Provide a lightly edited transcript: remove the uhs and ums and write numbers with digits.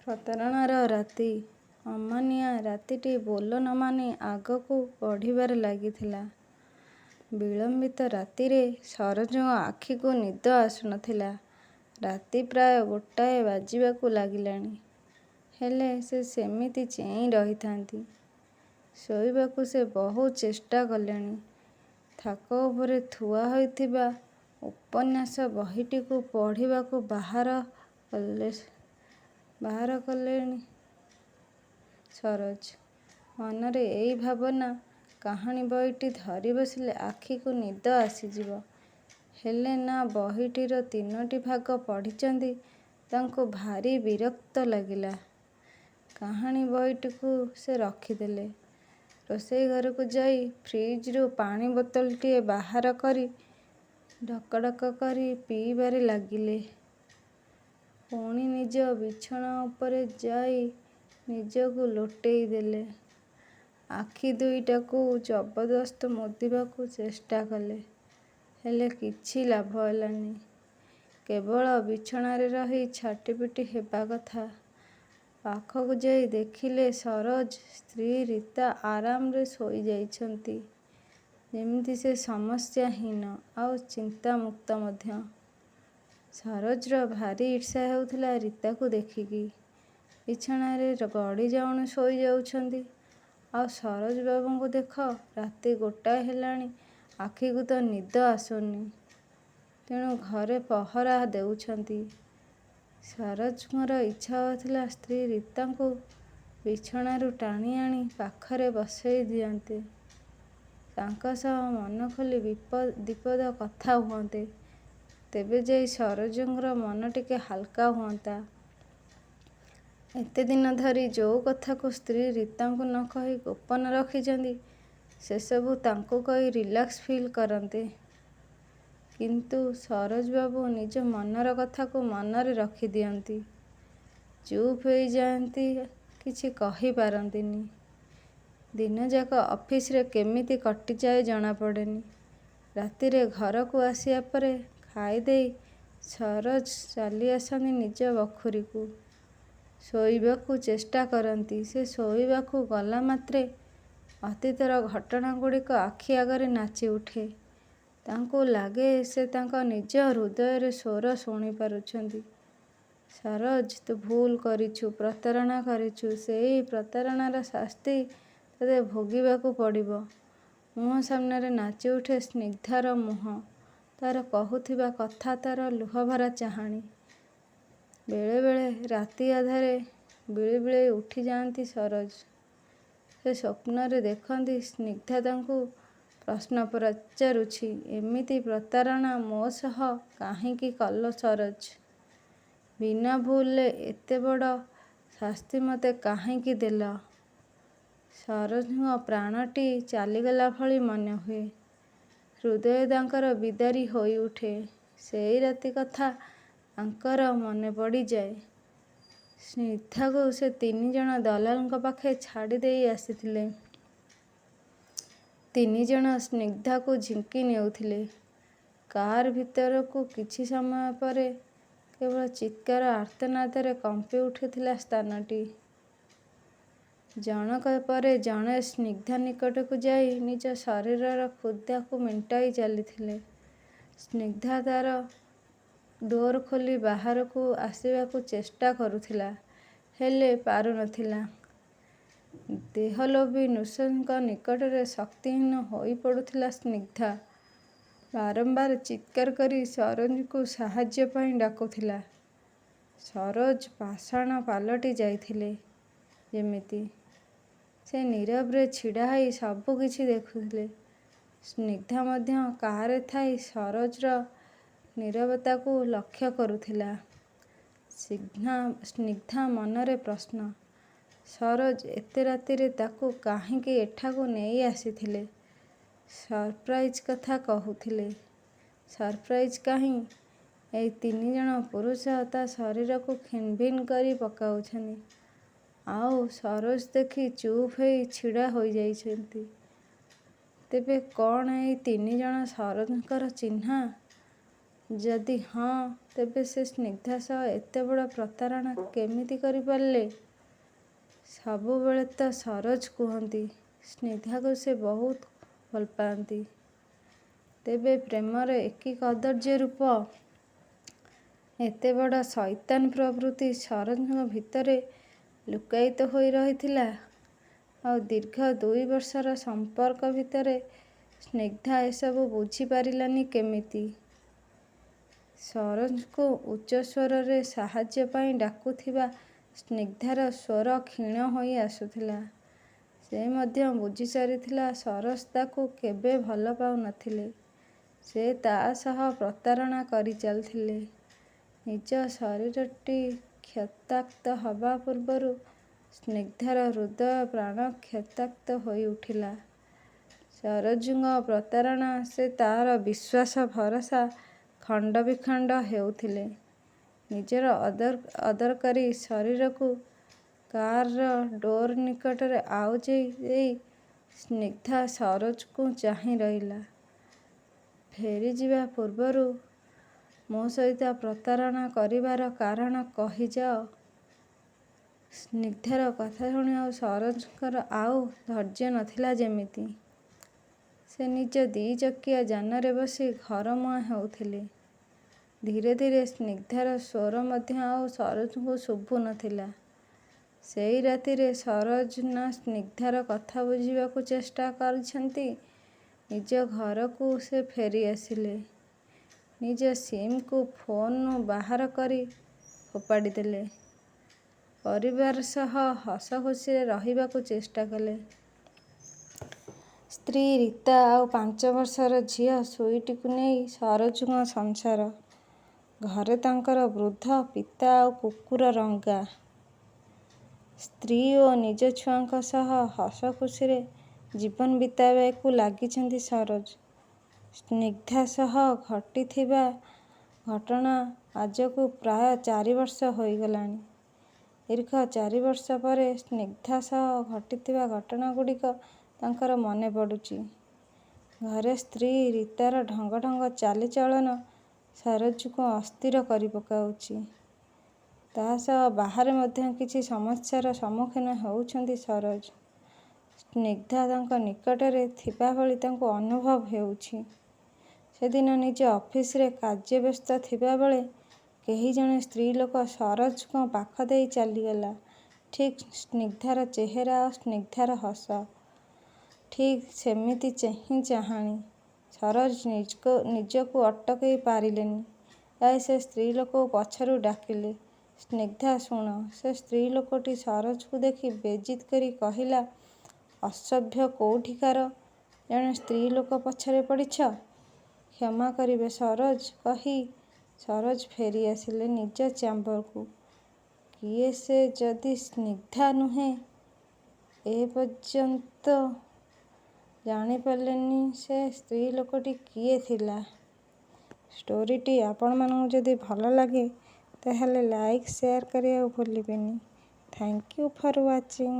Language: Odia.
ପ୍ରତାରଣାର ରାତି। ଅମାନିଆ ରାତିଟି ବୋଲ ନ ମାନି ଆଗକୁ ବଢ଼ିବାରେ ଲାଗିଥିଲା। ବିଳମ୍ବିତ ରାତିରେ ସରୋଜଙ୍କ ଆଖିକୁ ନିଦ ଆସୁନଥିଲା। ରାତି ପ୍ରାୟ ଗୋଟାଏ ବାଜିବାକୁ ଲାଗିଲାଣି। ହେଲେ ସେ ସେମିତି ଚେଇଁ ରହିଥାନ୍ତି। ଶୋଇବାକୁ ସେ ବହୁତ ଚେଷ୍ଟା କଲେଣି। ଥାକ ଉପରେ ଥୁଆ ହୋଇଥିବା ଉପନ୍ୟାସ ବହିଟିକୁ ପଢ଼ିବାକୁ ବାହାର କଲେଣି ସରୋଜ। ମନରେ ଏଇ ଭାବନା, କାହାଣୀ ବହିଟି ଧରି ବସିଲେ ଆଖିକୁ ନିଦ ଆସିଯିବ। ହେଲେ ନା, ବହିଟିର ତିନୋଟି ଭାଗ ପଢ଼ିଛନ୍ତି, ତାଙ୍କୁ ଭାରି ବିରକ୍ତ ଲାଗିଲା। କାହାଣୀ ବହିଟିକୁ ସେ ରଖିଦେଲେ। ରୋଷେଇ ଘରକୁ ଯାଇ ଫ୍ରିଜରୁ ପାଣି ବୋତଲଟିଏ ବାହାର କରି ଢକ ଢକ କରି ପିଇବାରେ ଲାଗିଲେ। ପୁଣି ନିଜ ବିଛଣା ଉପରେ ଯାଇ ନିଜକୁ ଲୋଟେଇ ଦେଲେ। ଆଖି ଦୁଇଟାକୁ ଜବରଦସ୍ତ ମୁଦିବାକୁ ଚେଷ୍ଟା କଲେ। ହେଲେ କିଛି ଲାଭ ହେଲାନି। କେବଳ ବିଛଣାରେ ରହି ଛାଟିପିଟି ହେବା କଥା। ପାଖକୁ ଯାଇ ଦେଖିଲେ ସରୋଜ, ସ୍ତ୍ରୀ ରୀତା ଆରାମରେ ଶୋଇଯାଇଛନ୍ତି। ଯେମିତି ସେ ସମସ୍ୟାହୀନ, ଆଉ ଚିନ୍ତାମୁକ୍ତ ମଧ୍ୟ। ସରୋଜର ଭାରି ଈର୍ଷା ହେଉଥିଲା ରୀତାକୁ ଦେଖିକି। ବିଛଣାରେ ଗଡ଼ି ଯାଉଣୁ ଶୋଇଯାଉଛନ୍ତି, ଆଉ ସରୋଜବାବୁଙ୍କୁ ଦେଖ, ରାତି ଗୋଟାଏ ହେଲାଣି ଆଖିକୁ ତ ନିଦ ଆସୁନି, ତେଣୁ ଘରେ ପହରା ଦେଉଛନ୍ତି। ସରୋଜଙ୍କର ଇଚ୍ଛା ହେଉଥିଲା ସ୍ତ୍ରୀ ରୀତାଙ୍କୁ ବିଛଣାରୁ ଟାଣି ଆଣି ପାଖରେ ବସେଇ ଦିଅନ୍ତେ। ତାଙ୍କ ସହ ମନଖୋଲି ଦିପଦ କଥା ହୁଅନ୍ତେ, ତେବେ ଯାଇ ସରୋଜଙ୍କର ମନ ଟିକେ ହାଲୁକା ହୁଅନ୍ତା। ଏତେଦିନ ଧରି ଯୋଉ କଥାକୁ ସ୍ତ୍ରୀ ରୀତାଙ୍କୁ ନ କହି ଗୋପନ ରଖିଛନ୍ତି, ସେସବୁ ତାଙ୍କୁ କହି ରିଲାକ୍ସ ଫିଲ୍ କରନ୍ତେ। କିନ୍ତୁ ସରୋଜବାବୁ ନିଜ ମନର କଥାକୁ ମନରେ ରଖିଦିଅନ୍ତି। ଚୁପ୍ ହୋଇଯାଆନ୍ତି, କିଛି କହିପାରନ୍ତିନି। ଦିନଯାକ ଅଫିସରେ କେମିତି କଟିଯାଏ ଜଣାପଡ଼େନି। ରାତିରେ ଘରକୁ ଆସିବା ପରେ ଖାଇଦେଇ ସରୋଜ ଚାଲିଆସନ୍ତି ନିଜ ବଖୁରିକୁ। ଶୋଇବାକୁ ଚେଷ୍ଟା କରନ୍ତି। ସେ ଶୋଇବାକୁ ଗଲା ମାତ୍ରେ ଅତୀତର ଘଟଣାଗୁଡ଼ିକ ଆଖି ଆଗରେ ନାଚିଉଠେ। ତାଙ୍କୁ ଲାଗେ ସେ ତାଙ୍କ ନିଜ ହୃଦୟର ସ୍ୱର ଶୁଣିପାରୁଛନ୍ତି, ସରୋଜ, ତୁ ଭୁଲ କରିଛୁ, ପ୍ରତାରଣା କରିଛୁ, ସେଇ ପ୍ରତାରଣାର ଶାସ୍ତି ତୋତେ ଭୋଗିବାକୁ ପଡ଼ିବ। ମୁହଁ ସାମ୍ନାରେ ନାଚିଉଠେ ସ୍ନିଗ୍ଧାର ମୁହଁ, ତା'ର କହୁଥିବା କଥା, ତା'ର ଲୁହଭରା ଚାହାଣୀ। ବେଳେବେଳେ ରାତି ଅଧରେ ବିଳିବିଳେଇ ଉଠିଯାଆନ୍ତି ସରୋଜ। ସେ ସ୍ୱପ୍ନରେ ଦେଖନ୍ତି ସ୍ନିଗ୍ଧା ତାଙ୍କୁ ପ୍ରଶ୍ନ ପଚାରୁଛି, ଏମିତି ପ୍ରତାରଣା ମୋ ସହ କାହିଁକି କଲ ସରୋଜ? ବିନା ଭୁଲରେ ଏତେବଡ଼ ଶାସ୍ତି ମୋତେ କାହିଁକି ଦେଲ? ସରୋଜଙ୍କ ପ୍ରାଣଟି ଚାଲିଗଲା ଭଳି ମନେହୁଏ। ହୃଦୟ ତାଙ୍କର ବିଦାରି ହୋଇଉଠେ। ସେଇ ରାତି କଥା ତାଙ୍କର ମନେପଡ଼ିଯାଏ। ସ୍ନିଗ୍ଧାକୁ ସେ ତିନିଜଣ ଦଲାଲଙ୍କ ପାଖେ ଛାଡ଼ିଦେଇ ଆସିଥିଲେ। ତିନିଜଣ ସ୍ନିଗ୍ଧାକୁ ଝିଙ୍କି ନେଉଥିଲେ କାର ଭିତରକୁ। କିଛି ସମୟ ପରେ କେବଳ ଚିତ୍କାର, ଆର୍ତ୍ତନାଦରେ କମ୍ପିଉଠୁଥିଲା ସ୍ଥାନଟି। ଜଣକ ପରେ ଜଣେ ସ୍ନିଗ୍ଧା ନିକଟକୁ ଯାଇ ନିଜ ଶରୀରର କ୍ଷୁଧାକୁ ମେଣ୍ଟାଇ ଚାଲିଥିଲେ। ସ୍ନିଗ୍ଧା କାର ଡୋର୍ ଖୋଲି ବାହାରକୁ ଆସିବାକୁ ଚେଷ୍ଟା କରୁଥିଲା, ହେଲେ ପାରୁନଥିଲା। ଦେହଲୋଭୀ ନୃଶଂସଙ୍କ ନିକଟରେ ଶକ୍ତିହୀନ ହୋଇପଡ଼ୁଥିଲା ସ୍ନିଗ୍ଧା। ବାରମ୍ବାର ଚିତ୍କାର କରି ସରୋଜଙ୍କୁ ସାହାଯ୍ୟ ପାଇଁ ଡାକୁଥିଲା। ସରୋଜ ପାଷାଣ ପାଲଟି ଯାଇଥିଲେ ଯେମିତି। ସେ ନୀରବରେ ଛିଡ଼ା ହୋଇ ସବୁକିଛି ଦେଖୁଥିଲେ। ସ୍ନିଗ୍ଧା ମଧ୍ୟ କାରରେ ଥାଇ ସରୋଜର ନୀରବତାକୁ ଲକ୍ଷ୍ୟ କରୁଥିଲା। ସ୍ନିଗ୍ଧା ମନରେ ପ୍ରଶ୍ନ, ସରୋଜ ଏତେ ରାତିରେ ତାକୁ କାହିଁକି ଏଠାକୁ ନେଇ ଆସିଥିଲେ? ସରପ୍ରାଇଜ୍ କଥା କହୁଥିଲେ, ସରପ୍ରାଇଜ୍ କାହିଁ? ଏଇ ତିନିଜଣ ପୁରୁଷ ତା' ଶରୀରକୁ ଖିନ୍‌ଭିନ୍ କରି ପକାଉଛନ୍ତି, ଆଉ ସରୋଜ ଦେଖି ଚୁପ୍ ହୋଇ ଛିଡ଼ା ହୋଇଯାଇଛନ୍ତି। ତେବେ କ'ଣ ଏଇ ତିନିଜଣ ସରୋଜଙ୍କର ଚିହ୍ନା? ଯଦି ହଁ, ତେବେ ସେ ସ୍ନିଗ୍ଧା ସହ ଏତେବଡ଼ ପ୍ରତାରଣା କେମିତି କରିପାରିଲେ? ସବୁବେଳେ ତ ସରୋଜ କୁହନ୍ତି, ସ୍ନିଗ୍ଧାକୁ ସେ ବହୁତ ଭଲପାଆନ୍ତି। ତେବେ ପ୍ରେମର ଏ କି କଦର୍ଯ୍ୟ ରୂପ! ଏତେବଡ଼ ସୈତାନ ପ୍ରବୃତ୍ତି ସରୋଜଙ୍କ ଭିତରେ ଲୁକ୍କାୟିତ ହୋଇ ରହିଥିଲା। ଆଉ ଦୀର୍ଘ 2 ବର୍ଷର ସମ୍ପର୍କ ଭିତରେ ସ୍ନିଗ୍ଧା ଏସବୁ ବୁଝିପାରିଲାନି କେମିତି? ସରୋଜଙ୍କୁ ଉଚ୍ଚସ୍ୱରରେ ସାହାଯ୍ୟ ପାଇଁ ଡାକୁଥିବା ସ୍ନିଗ୍ଧାର ସ୍ୱର କ୍ଷୀଣ ହୋଇଆସୁଥିଲା। ସେ ମଧ୍ୟ ବୁଝିସାରିଥିଲା ସରୋଜ ତାକୁ କେବେ ଭଲ ପାଉନଥିଲେ। ସେ ତା' ସହ ପ୍ରତାରଣା କରିଚାଲିଥିଲେ। ନିଜ ଶରୀରଟି କ୍ଷତାକ୍ତ ହେବା ପୂର୍ବରୁ ସ୍ନିଗ୍ଧାର ହୃଦୟ ପ୍ରାଣ କ୍ଷତାକ୍ତ ହୋଇଉଠିଲା। ସରୋଜଙ୍କ ପ୍ରତାରଣାରେ ସେ ତା'ର ବିଶ୍ୱାସ ଭରସା ଖଣ୍ଡବିଖଣ୍ଡ ହେଉଥିଲେ। ନିଜର ଅଦରକାରୀ ଶରୀରକୁ କାର୍ର ଡୋର୍ ନିକଟରେ ଆଉଜେଇ ଦେଇ ସ୍ନିଗ୍ଧା ସରୋଜଙ୍କୁ ଚାହିଁରହିଲା। ଫେରିଯିବା ପୂର୍ବରୁ ମୋ ସହିତ ପ୍ରତାରଣା କରିବାର କାରଣ କହିଯାଅ। ସ୍ନିଗ୍ଧାର କଥା ଶୁଣି ସରୋଜଙ୍କର ଆଉ ଧୈର୍ଯ୍ୟ ନ ଥିଲା ଯେମିତି। ସେ ନିଜ ଦି'ଚକିଆ ଯାନରେ ବସି ଘରମୁହାଁ ହେଉଥିଲେ। ଧୀରେ ଧୀରେ ସ୍ନିଗ୍ଧାର ସ୍ୱର ମଧ୍ୟ ଆଉ ସରୋଜଙ୍କୁ ଶୁଭୁ ନ ଥିଲା। ସେଇ ରାତିରେ ସରୋଜ ନା ସ୍ନିଗ୍ଧାର କଥା ବୁଝିବାକୁ ଚେଷ୍ଟା କରିଛନ୍ତି, ନିଜ ଘରକୁ ସେ ଫେରିଆସିଲେ। ନିଜ ସିମ୍‌କୁ ଫୋନ୍‌ରୁ ବାହାର କରି ଫୋପାଡ଼ିଦେଲେ। ପରିବାର ସହ ହସଖୁସିରେ ରହିବାକୁ ଚେଷ୍ଟା କଲେ। ସ୍ତ୍ରୀ ରୀତା ଆଉ 5 ବର୍ଷର ଝିଅ ସୁଇଟିକୁ ନେଇ ସରୋଜଙ୍କ ସଂସାର। ଘରେ ତାଙ୍କର ବୃଦ୍ଧ ପିତା ଆଉ କୁକୁର ରଙ୍ଗା। ସ୍ତ୍ରୀ ଓ ନିଜ ଛୁଆଙ୍କ ସହ ହସଖୁସିରେ ଜୀବନ ବିତାଇବାକୁ ଲାଗିଛନ୍ତି ସରୋଜ। ସ୍ନିଗ୍ଧା ସହ ଘଟିଥିବା ଘଟଣା ଆଜକୁ ପ୍ରାୟ 4 ବର୍ଷ ହୋଇଗଲାଣି। ଦୀର୍ଘ 4 ବର୍ଷ ପରେ ସ୍ନିଗ୍ଧା ସହ ଘଟିଥିବା ଘଟଣାଗୁଡ଼ିକ ତାଙ୍କର ମନେପଡ଼ୁଛି। ଘରେ ସ୍ତ୍ରୀ ରୀତାର ଢଙ୍ଗ ଢଙ୍ଗ ଚାଲିଚଳନ ସରୋଜଙ୍କୁ ଅସ୍ଥିର କରିପକାଉଛି। ତା' ସହ ବାହାରେ ମଧ୍ୟ କିଛି ସମସ୍ୟାର ସମ୍ମୁଖୀନ ହେଉଛନ୍ତି ସରୋଜ। ସ୍ନିଗ୍ଧା ତାଙ୍କ ନିକଟରେ ଥିବା ଭଳି ତାଙ୍କୁ ଅନୁଭବ ହେଉଛି। ସେଦିନ ନିଜ ଅଫିସରେ କାର୍ଯ୍ୟବ୍ୟସ୍ତ ଥିବାବେଳେ କେହି ଜଣେ ସ୍ତ୍ରୀଲୋକ ସରୋଜଙ୍କ ପାଖ ଦେଇ ଚାଲିଗଲା। ଠିକ୍ ସ୍ନିଗ୍ଧାର ଚେହେରା ଆଉ ସ୍ନିଗ୍ଧାର ହସ। ଠିକ୍ ସେମିତି ହିଁ ଚାହାଣୀ। ସରୋଜ ନିଜକୁ ଅଟକାଇ ପାରିଲେନି। ଯାଇ ସେ ସ୍ତ୍ରୀଲୋକକୁ ପଛରୁ ଡାକିଲେ, ସ୍ନିଗ୍ଧା ଶୁଣ। ସେ ସ୍ତ୍ରୀଲୋକଟି ସରୋଜଙ୍କୁ ଦେଖି ବେଜିତ୍ କରି କହିଲା, ଅସଭ୍ୟ କୋଉଠିକାର, ଜଣେ ସ୍ତ୍ରୀଲୋକ ପଛରେ ପଡ଼ିଛ? କ୍ଷମା କରିବେ ସରୋଜ, କହି ସରୋଜ ଫେରିଆସିଲେ ନିଜ ଚାମ୍ବରକୁ। କିଏ ସେ ଯଦି ସ୍ନିଗ୍ଧା ନୁହେଁ, ଏପର୍ଯ୍ୟନ୍ତ ଜାଣିପାରିଲେନି ସେ ସ୍ତ୍ରୀଲୋକଟି କିଏ ଥିଲା। ଷ୍ଟୋରିଟି ଆପଣମାନଙ୍କୁ ଯଦି ଭଲ ଲାଗେ, ତାହେଲେ ଲାଇକ୍, ସେୟାର କରିବାକୁ ଭୁଲିବେନି। Thank you for watching.